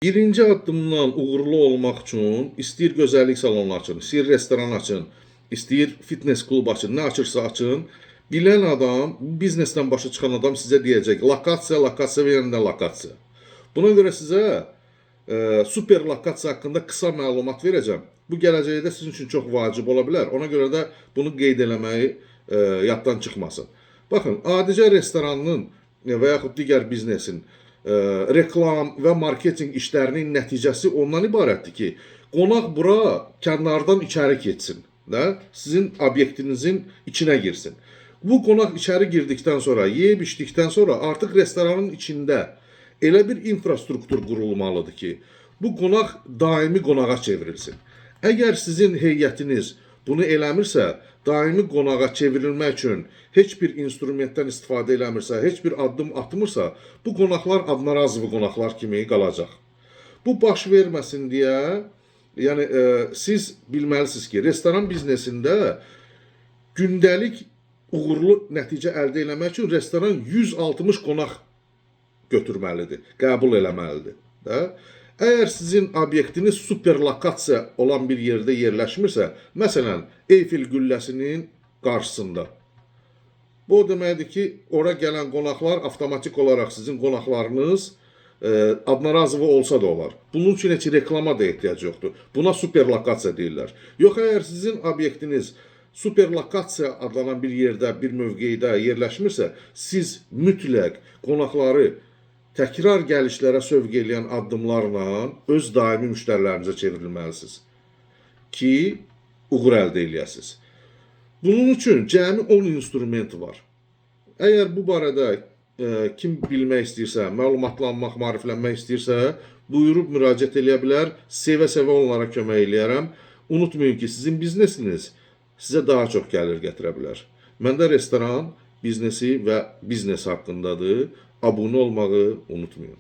Birinci addımdan uğurlu olmaq üçün istəyir gözəllik salonu açın, istəyir restoran açın, istəyir fitness klub açın, nə açırsa açın, bilən adam, biznesdən başa çıxan adam sizə deyəcək: lokasiya, lokasiya və yenə də lokasiya. Buna görə sizə super lokasiya haqqında qısa məlumat verəcəm. Bu gələcəkdə sizin üçün çox vacib ola bilər. Ona görə də bunu qeyd eləməyi yaddan çıxmasın. Baxın, adicə restoranın və yaxud digər biznesin reklam və marketinq işlərinin nəticəsi ondan ibarətdir ki, qonaq bura kənardan içəri keçsin, də, sizin obyektinizin içinə girsin. Bu qonaq içəri girdikdən sonra, yeyib içdikdən sonra artıq restoranın içində elə bir infrastruktur qurulmalıdır ki, bu qonaq daimi qonağa çevrilsin. Əgər sizin heyətiniz bunu eləmirsə, daimi qonağa çevrilmək üçün heç bir instrumentdən istifadə eləmirsə, heç bir addım atmırsa, bu qonaqlar adnarazılı qonaqlar kimi qalacaq. Bu baş verməsin deyə, yəni siz bilməlisiniz ki, restoran biznesində gündəlik uğurlu nəticə əldə eləmək üçün restoran 160 qonaq götürməlidir, qəbul eləməlidir, də. Əgər sizin obyektiniz super lokasiya olan bir yerdə yerləşmirsə, məsələn, Eyfel qülləsinin qarşısında. Bu o deməkdir ki, ora gələn qonaqlar avtomatik olaraq sizin qonaqlarınız adnarazılı olsa da olar. Bunun üçün heç reklama da ehtiyac yoxdur. Buna super lokasiya deyirlər. Yox, əgər sizin obyektiniz super lokasiya adlanan bir yerdə, bir mövqedə yerləşmirsə, siz mütləq qonaqları təkrar gəlişlərə sövq eləyən addımlarla öz daimi müştərilərinizə çevrilməlisiniz ki, uğur əldə eləyəsiniz. Bunun üçün cəmi 10 instrument var. Əgər bu barədə kim bilmək istəyirsə, məlumatlanmaq, maariflənmək istəyirsə, buyurub müraciət eləyə bilər. Sevə-sevə onlara kömək eləyərəm. Unutmayın ki, sizin biznesiniz sizə daha çox gəlir gətirə bilər. Məndə restoran biznesi və biznes haqqındadır. Abunə olmağı unutmayın.